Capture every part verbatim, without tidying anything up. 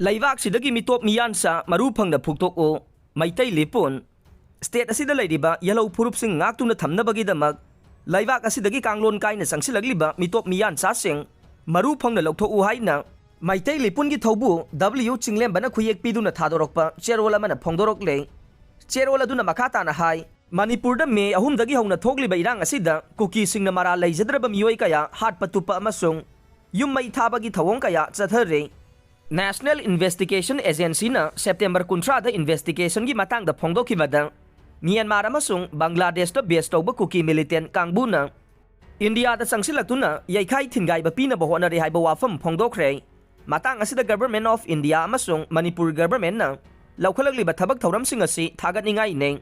ꯂꯩꯕꯥꯛꯁꯤꯗꯒꯤ ꯃꯤꯇꯣꯞ ꯃꯤꯌꯥꯟꯆꯥ ꯃꯔꯨ ꯐꯪꯅ ꯐꯨꯛꯇꯣꯛꯎ꯫ ꯃꯩꯇꯩ ꯂꯤꯄꯨꯟ꯫ ꯁ꯭ꯇꯦꯠ ꯑꯁꯤꯗ ꯂꯩꯔꯤꯕ ꯌꯦꯜꯍꯧ ꯐꯨꯔꯨꯞꯁꯤꯡ ꯉꯥꯛꯇꯨꯅ ꯊꯝꯅꯕꯒꯤꯗꯃꯛ ꯂꯩꯕꯥꯛ ꯑꯁꯤꯗꯒꯤ ꯀꯥꯡꯂꯣꯟ ꯀꯥꯏꯅ ꯆꯪꯁꯤꯜꯂꯛꯂꯤꯕ ꯃꯤꯇꯣꯞ ꯃꯤꯌꯥꯟꯆꯥꯁꯤꯡ ꯃꯔꯨ ꯐꯪꯅ ꯂꯧꯊꯣꯛꯎ ꯍꯥꯏꯅ ꯃꯩꯇꯩ ꯂꯤꯄꯨꯟꯒꯤ ꯊꯧꯕꯨ ꯗꯕ꯭ꯂꯤꯌꯨ ꯆꯤꯡꯂꯦꯝꯕꯅ ꯈꯨꯌꯦꯛ ꯄꯤꯗꯨꯅ ꯊꯥꯗꯣꯔꯛꯄ ꯆꯦꯔꯣꯜ ꯑꯃꯅ ꯐꯣꯡꯗꯣꯔꯛꯂꯦ꯫ ꯆꯦꯔꯣꯜ ꯑꯗꯨꯅ ꯃꯈꯥ ꯇꯥꯅ ꯍꯥꯏ, ꯃꯅꯤꯄꯨꯔꯗ ꯃꯦ ꯑꯍꯨꯝꯗꯒꯤ ꯍꯧꯅ ꯊꯣꯛꯂꯤꯕ ꯏꯔꯥꯡ ꯑꯁꯤꯗ ꯀꯨꯀꯤꯁꯤꯡꯅ ꯃꯔꯥꯜ ꯂꯩꯖꯗ꯭ꯔꯕ ꯃꯤꯑꯣꯏ ꯀꯌꯥ ꯍꯥꯠꯄ ꯇꯨꯞꯄ ꯑꯃꯁꯨꯡ ꯌꯨꯝ ꯃꯩ ꯊꯥꯕꯒꯤ ꯊꯧꯑꯣꯡ ꯀꯌꯥ ꯆꯠꯊꯔꯤ꯫ National Investigation Agencyꯅ ꯁꯦꯞꯇꯦꯝꯕꯔ ꯀꯨꯟꯊ꯭ꯔꯥꯗ ꯏꯟꯚꯦꯁꯇꯤꯒꯦꯁꯟꯒꯤ ꯃꯇꯥꯡꯗ ꯐꯣꯡꯗꯣꯛꯈꯤꯕꯗ, ꯃ꯭ꯌꯥꯟꯃꯥꯔ ꯑꯃꯁꯨꯡ ꯕꯪꯒ꯭ꯂꯥꯗꯦꯁꯇ ꯕꯦꯁ ꯇꯧꯕ ꯀꯨꯀꯤ ꯃꯤꯂꯤꯇꯦꯟ ꯀꯥꯡꯕꯨꯅ ꯏꯟꯗꯤꯌꯥꯗ ꯆꯪꯁꯤꯜꯂꯛꯇꯨꯅ ꯌꯩꯈꯥꯏ ꯊꯤꯟꯒꯥꯏꯕ ꯄꯤꯅꯕ ꯍꯣꯠꯅꯔꯤ ꯍꯥꯏꯕ ꯋꯥꯐꯝ ꯐꯣꯡꯗꯣꯛꯈ꯭ꯔꯦ꯫ ꯃꯇꯥꯡ ꯑꯁꯤꯗ Government of India ꯑꯃꯁꯨꯡ ꯃꯅꯤꯄꯨꯔ ꯒꯚꯔꯟꯃꯦꯟꯠꯅ ꯂꯧꯈꯠꯂꯛꯂꯤꯕ ꯊꯕꯛ ꯊꯧꯔꯝꯁꯤꯡ ꯑꯁꯤ ꯊꯥꯒꯠꯅꯤꯡꯉꯥꯏꯅꯤ꯫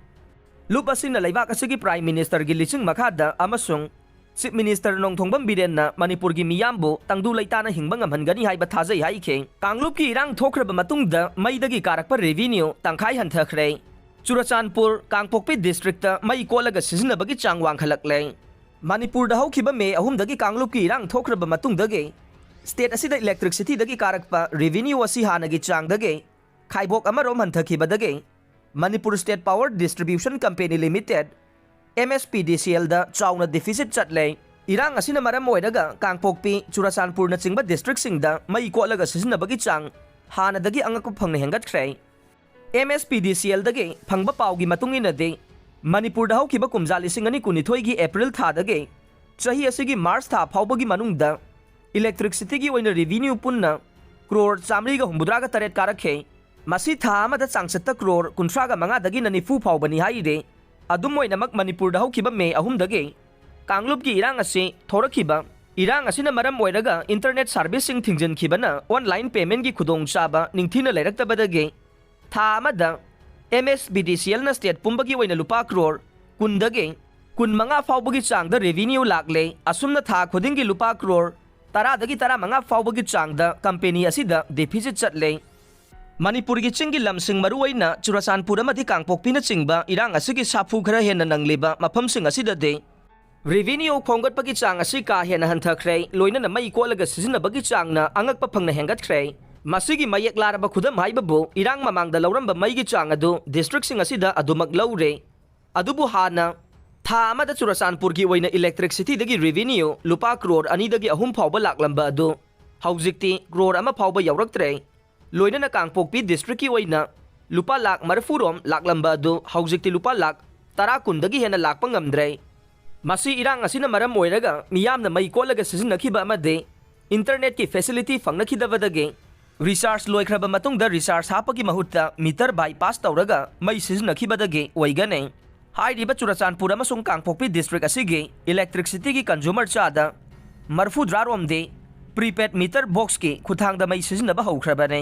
ꯂꯨꯞ ꯑꯁꯤꯅ ꯂꯩꯕꯥꯛ ꯑꯁꯤꯒꯤ ꯄ꯭ꯔꯥꯏꯝ ꯃꯤꯅꯤꯁꯇꯔꯒꯤ ꯂꯤꯆꯤꯡ ꯃꯈꯥꯗ ꯑꯃꯁꯨꯡ ꯆꯤꯐ ꯃꯤꯅꯤꯁꯇꯔ ꯅꯣꯡꯊꯣꯡꯕꯝ ꯕꯤꯔꯦꯟꯅ ꯃꯅꯤꯄꯨꯔꯒꯤ ꯃꯤꯌꯥꯝꯕꯨ ꯇꯪꯗꯨ ꯂꯩꯇꯥꯅ ꯍꯤꯡꯕ ꯉꯝꯍꯟꯒꯅꯤ ꯍꯥꯏꯕ ꯊꯥꯖꯩ ꯍꯥꯏꯈꯤ꯫ ꯀꯥꯡꯂꯨꯞꯀꯤ ꯏꯔꯥꯡ ꯊꯣꯛꯈ꯭ꯔꯕ ꯃꯇꯨꯡꯗ ꯃꯩꯗꯒꯤ ꯀꯥꯔꯛꯄ ꯔꯦꯚꯤꯅ꯭ꯌꯨ ꯇꯪꯈꯥꯏ ꯍꯟꯊꯈ꯭ꯔꯦ꯫ ꯆꯨꯔꯆꯥꯟꯄꯨꯔ, ꯀꯥꯡꯄꯣꯛꯄꯤ ꯗꯤꯁꯇ꯭ꯔꯤꯛꯇ ꯃꯩ ꯀꯣꯠꯂꯒ ꯁꯤꯖꯤꯟꯅꯕꯒꯤ ꯆꯥꯡ ꯋꯥꯡꯈꯠꯂꯛꯂꯦ꯫ ꯃꯅꯤꯄꯨꯔꯗ ꯍꯧꯈꯤꯕ ꯃꯦ ꯑꯍꯨꯝꯗꯒꯤ ꯀꯥꯡꯂꯨꯞꯀꯤ ꯏꯔꯥꯡ ꯊꯣꯛꯈ꯭ꯔꯕ ꯃꯇꯨꯡꯗꯒꯤ ꯁ꯭ꯇꯦꯠ ꯑꯁꯤꯗ ꯏꯂꯦꯛꯇ꯭ꯔꯤꯛꯁꯤꯇꯤꯗꯒꯤ ꯀꯥꯔꯛꯄ ꯔꯦꯚꯤꯅ꯭ꯌꯨ ꯑꯁꯤ ꯍꯥꯟꯅꯒꯤ ꯆꯥꯡꯗꯒꯤ ꯈꯥꯏꯕꯣꯛ ꯑꯃꯔꯣꯝ ꯍꯟꯊꯈꯤꯕꯗꯒꯤ Manipur state power distribution company limited, M S P D C ꯑꯦꯜꯗ ꯆꯥꯎꯅ ꯗꯤꯐꯤꯁꯤꯠ ꯆꯠꯂꯦ꯫ ꯏꯔꯥꯡ ꯑꯁꯤꯅ ꯃꯔꯝ ꯑꯣꯏꯔꯒ ꯀꯥꯡꯄꯣꯛꯄꯤ, ꯆꯨꯔꯆꯥꯟꯄꯨꯔꯅꯆꯤꯡꯕ ꯗꯤꯁꯇ꯭ꯔꯤꯛꯁꯤꯡꯗ ꯃꯩ ꯀꯣꯠꯂꯒ ꯁꯤꯖꯤꯟꯅꯕꯒꯤ ꯆꯥꯡ ꯍꯥꯟꯅꯗꯒꯤ ꯑꯉꯛꯄ ꯐꯪꯅ ꯍꯦꯟꯒꯠꯈ꯭ꯔꯦ꯫ ꯑꯦꯝ ꯑꯦꯁ ꯄꯤ ꯗꯤ ꯁꯤ ꯑꯦꯜꯗꯒꯤ ꯐꯪꯕ ꯄꯥꯎꯒꯤ ꯃꯇꯨꯡ ꯏꯟꯅꯗꯤ, ꯃꯅꯤꯄꯨꯔꯗ ꯍꯧꯈꯤꯕ ꯀꯨꯝꯖꯥ ꯂꯤꯁꯤꯡ ꯑꯅꯤ ꯀꯨꯟꯅꯤꯊꯣꯏꯒꯤ ꯑꯦꯄ꯭ꯔꯤꯜ ꯊꯥꯗꯒꯤ ꯆꯍꯤ ꯑꯁꯤꯒꯤ ꯃꯥꯔꯆ ꯊꯥ ꯐꯥꯎꯕꯒꯤ ꯃꯅꯨꯡꯗ ꯏꯂꯦꯛꯇ꯭ꯔꯤꯛꯁꯤꯇꯤꯒꯤ ꯑꯣꯏꯅ ꯔꯦꯚꯤꯅ꯭ꯌꯨ ꯄꯨꯟꯅ ꯀ꯭ꯔꯣꯔ ꯆꯥꯃꯔꯤꯒ ꯍꯨꯝꯐꯨꯇꯔꯥꯒ ꯇꯔꯦꯠ ꯀꯥꯔꯛꯈꯤ꯫ ꯃꯁꯤ ꯊꯥ ꯑꯃꯗ ꯆꯥꯡꯆꯠꯇ ꯀ꯭ꯔꯣꯔ ꯀꯨꯟꯊ꯭ꯔꯥꯒ ꯃꯉꯥꯗꯒꯤꯅ ꯅꯤꯐꯨ ꯐꯥꯎꯕꯅꯤ ꯍꯥꯏꯔꯤ꯫ ꯑꯗꯨꯝ ꯑꯣꯏꯅꯃꯛ, ꯃꯅꯤꯄꯨꯔꯗ ꯍꯧꯈꯤꯕ ꯃꯦ ꯑꯍꯨꯝꯗꯒꯤ ꯀꯥꯡꯂꯨꯞꯀꯤ ꯏꯔꯥꯡ ꯑꯁꯤ ꯊꯣꯔꯛꯈꯤꯕ, ꯏꯔꯥꯡ ꯑꯁꯤꯅ ꯃꯔꯝ ꯑꯣꯏꯔꯒ ꯏꯟꯇꯔꯅꯦꯠ ꯁꯥꯔꯚꯤꯁꯁꯤꯡ ꯊꯤꯡꯖꯤꯟꯈꯤꯕꯅ ꯑꯣꯟꯂꯥꯏꯟ ꯄꯦꯃꯦꯟꯒꯤ ꯈꯨꯗꯣꯡꯆꯥꯕ ꯅꯤꯡꯊꯤꯅ ꯂꯩꯔꯛꯇꯕꯗꯒꯤ ꯊꯥ ꯑꯃꯗ ꯑꯦꯝ ꯑꯦꯁ ꯕꯤ ꯗꯤ ꯁꯤ ꯑꯦꯜꯅ ꯁ꯭ꯇꯦꯠ ꯄꯨꯝꯕꯒꯤ ꯑꯣꯏꯅ ꯂꯨꯄꯥ ꯀ꯭ꯔꯣꯔ ꯀꯨꯟꯗꯒꯤ ꯀꯨꯟꯃꯉꯥ ꯐꯥꯎꯕꯒꯤ ꯆꯥꯡꯗ ꯔꯦꯚꯤꯅ꯭ꯌꯨ ꯂꯥꯛꯂꯦ꯫ ꯑꯁꯨꯝꯅ ꯊꯥ ꯈꯨꯗꯤꯡꯒꯤ ꯂꯨꯄꯥ ꯀ꯭ꯔꯣꯔ ꯇꯔꯥꯗꯒꯤ ꯇꯔꯥꯃꯉꯥ ꯐꯥꯎꯕꯒꯤ ꯆꯥꯡꯗ ꯀꯝꯄꯦꯅꯤ ꯑꯁꯤꯗ ꯗꯤꯐꯤꯁꯤꯠ ꯆꯠꯂꯦ꯫ ꯃꯅꯤꯄꯨꯔꯒꯤ ꯆꯤꯡꯒꯤ ꯂꯝꯁꯤꯡ, ꯃꯔꯨꯑꯣꯏꯅ ꯆꯨꯔꯆꯥꯟꯄꯨꯔ ꯑꯃꯗꯤ ꯀꯥꯡꯄꯣꯛꯄꯤꯅꯆꯤꯡꯕ, ꯏꯔꯥꯡ ꯑꯁꯤꯒꯤ ꯁꯥꯐꯨ ꯈꯔ ꯍꯦꯟꯅ ꯅꯪꯂꯤꯕ ꯃꯐꯝꯁꯤꯡ ꯑꯁꯤꯗꯗꯤ ꯔꯦꯚꯤꯅ꯭ꯌꯨ ꯈꯣꯝꯒꯠꯄꯒꯤ ꯆꯥꯡ ꯑꯁꯤ ꯀꯥ ꯍꯦꯟꯅ ꯍꯟꯊꯈ꯭ꯔꯦ, ꯂꯣꯏꯅꯅ ꯃꯩ ꯀꯣꯠꯂꯒ ꯁꯤꯖꯤꯟꯅꯕꯒꯤ ꯆꯥꯡꯅ ꯑꯉꯛꯄ ꯐꯪꯅ ꯍꯦꯟꯒꯠꯈ꯭ꯔꯦ꯫ ꯃꯁꯤꯒꯤ ꯃꯌꯦꯛ ꯂꯥꯔꯕ ꯈꯨꯗꯝ ꯍꯥꯏꯕꯕꯨ ꯏꯔꯥꯡ ꯃꯃꯥꯡꯗ ꯂꯧꯔꯝꯕ ꯃꯩꯒꯤ ꯆꯥꯡ ꯑꯗꯨ district ꯁꯤꯡ ꯑꯁꯤꯗ ꯑꯗꯨꯃꯛ ꯂꯧꯔꯦ꯫ ꯑꯗꯨꯕꯨ ꯍꯥꯟꯅ ꯊꯥ ꯑꯃꯗ ꯆꯨꯔꯆꯥꯟꯄꯨꯔꯒꯤ ꯑꯣꯏꯅ electricity ꯗꯒꯤ revenue ꯂꯨꯄꯥ ꯀ꯭ꯔꯣꯔ ꯑꯅꯤꯗꯒꯤ ꯑꯍꯨꯝ ꯐꯥꯎꯕ ꯂꯥꯛꯂꯝꯕ ꯑꯗꯨ ꯍꯧꯖꯤꯛꯇꯤ ꯀ꯭ꯔꯣꯔ ꯑꯃ ꯐꯥꯎꯕ ꯌꯧꯔꯛꯇ꯭ꯔꯦ꯫ ꯂꯣꯏꯅꯅ ꯀꯥꯡꯄꯣꯛꯄꯤ district ꯀꯤ ꯑꯣꯏꯅ ꯂꯨꯄꯥ ꯂꯥꯈ ꯃꯔꯤꯐꯨ ꯔꯣꯝ ꯂꯥꯛꯂꯝꯕ ꯑꯗꯨ ꯍꯧꯖꯤꯛꯇꯤ ꯂꯨꯄꯥ ꯂꯥꯈ ꯇꯔꯥ ꯀꯨꯟꯗꯒꯤ ꯍꯦꯟꯅ ꯂꯥꯛꯄ ꯉꯝꯗ꯭ꯔꯦ꯫ ꯃꯁꯤ ꯏꯔꯥꯡ ꯑꯁꯤꯅ ꯃꯔꯝ ꯑꯣꯏꯔꯒ ꯃꯤꯌꯥꯝꯅ ꯃꯩ ꯀꯣꯜꯂꯒ ꯁꯤꯖꯤꯟꯅꯈꯤꯕ ꯑꯃꯗꯤ internet ꯀꯤ facility ꯐꯪꯅꯈꯤꯗꯕꯗꯒꯤ recharge ꯂꯣꯏꯈ꯭ꯔꯕ ꯃꯇꯨꯡꯗ recharge ꯍꯥꯞꯄꯒꯤ ꯃꯍꯨꯠꯇ meter bypass ꯇꯧꯔꯒ ꯃꯩ ꯁꯤꯖꯤꯟꯅꯈꯤꯕꯗꯒꯤ ꯑꯣꯏꯒꯅꯤ꯫ ꯍꯥꯏꯔꯤꯕ ꯆꯨꯔꯆꯥꯟꯄꯨꯔ ꯑꯃꯁꯨꯡ ꯀꯥꯡꯄꯣꯛꯄꯤ district ꯑꯁꯤꯒꯤ electricity ꯒꯤ consumer ꯆꯥꯗ ꯃꯔꯤꯐꯨꯇꯔꯥ ꯔꯣꯝꯗꯤ prepaid meter box ꯀꯤ ꯈꯨꯠꯊꯥꯡꯗ ꯃꯩ ꯁꯤꯖꯤꯟꯅꯕ ꯍꯧꯈ꯭ꯔꯕꯅꯤ꯫